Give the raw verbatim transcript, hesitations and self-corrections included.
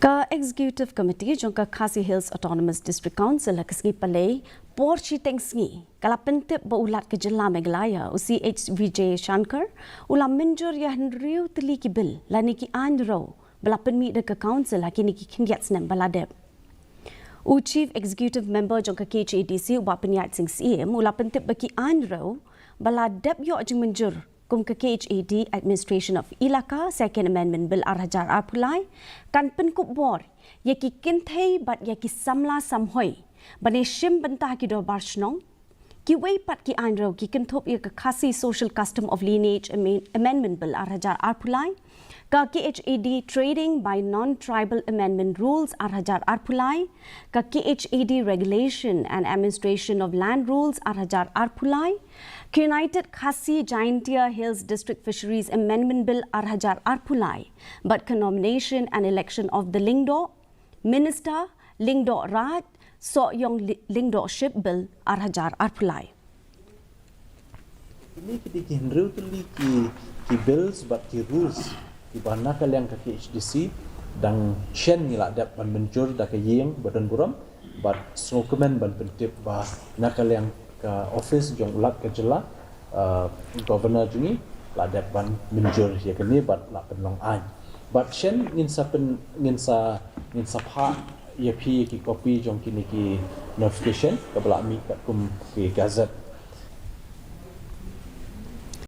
Ka Executive Committee jong ka Khasi Hills Autonomous District Council ha ka sngi Palei por shiteng sngi ka la pyntip ba u Lat ka Jylla Meghalaya, u C H Vijay Shankar, u la mynjur ïa hynriew tylli ki bill lane ki aiñ rew ba la pynmih da ka Council ha kine ki khyndiat snem ba la dep. U Chief Executive Member jong ka K H A D C, u Bah Pynïaid Singh Syiem, u la pyntip ba ki aiñ rew ba la dep ïoh jingmynjur kum ka K H A D Administration of Elaka Second Amendment Bill ar hajar arphew lai kan pynkup bor ïa ki kynthei bad ïa ki samla samhoi ban ïashim bynta ha ki dorbar shnong. Kiwei pat ki aiñ rew ki kynthup ïa ka Khasi Social Custom of Lineage Amen- Amendment Bill ar hajar arphew lai, ka K H A D Trading by Non-Tribal Amendment Rules ar hajar arphew lai, ka K H A D Regulation and Administration of Land Rules ar hajar arphew lai, ka United Khasi Jaintia Hills District Fisheries Amendment Bill ar hajar arphew lai, bad ka Nomination and Election of the Lyngdoh Minister, Lyngdoh Raid, Sohiong Li- Lyngdohship Bill ar hajar arphew lai. Kine ki dei ki hynriew tylli ki, ki bills bad ki rules kiba na ka liang ka K H D C dang shen ngi la dep ban mynjur da ka ïing ba don burom, bad sngewkmen ban pyntip ba na ka liang ka office jong u Lat ka Jylla, uh, Governor jong ngi, la dep ban mynjur ïa kane bad la pynlong aiñ. Bad shen ngin sa pyn ngin sa ngin sa phah ïa phi ïa ki copy jong kine ki notification kaba la mih katkum ki gazette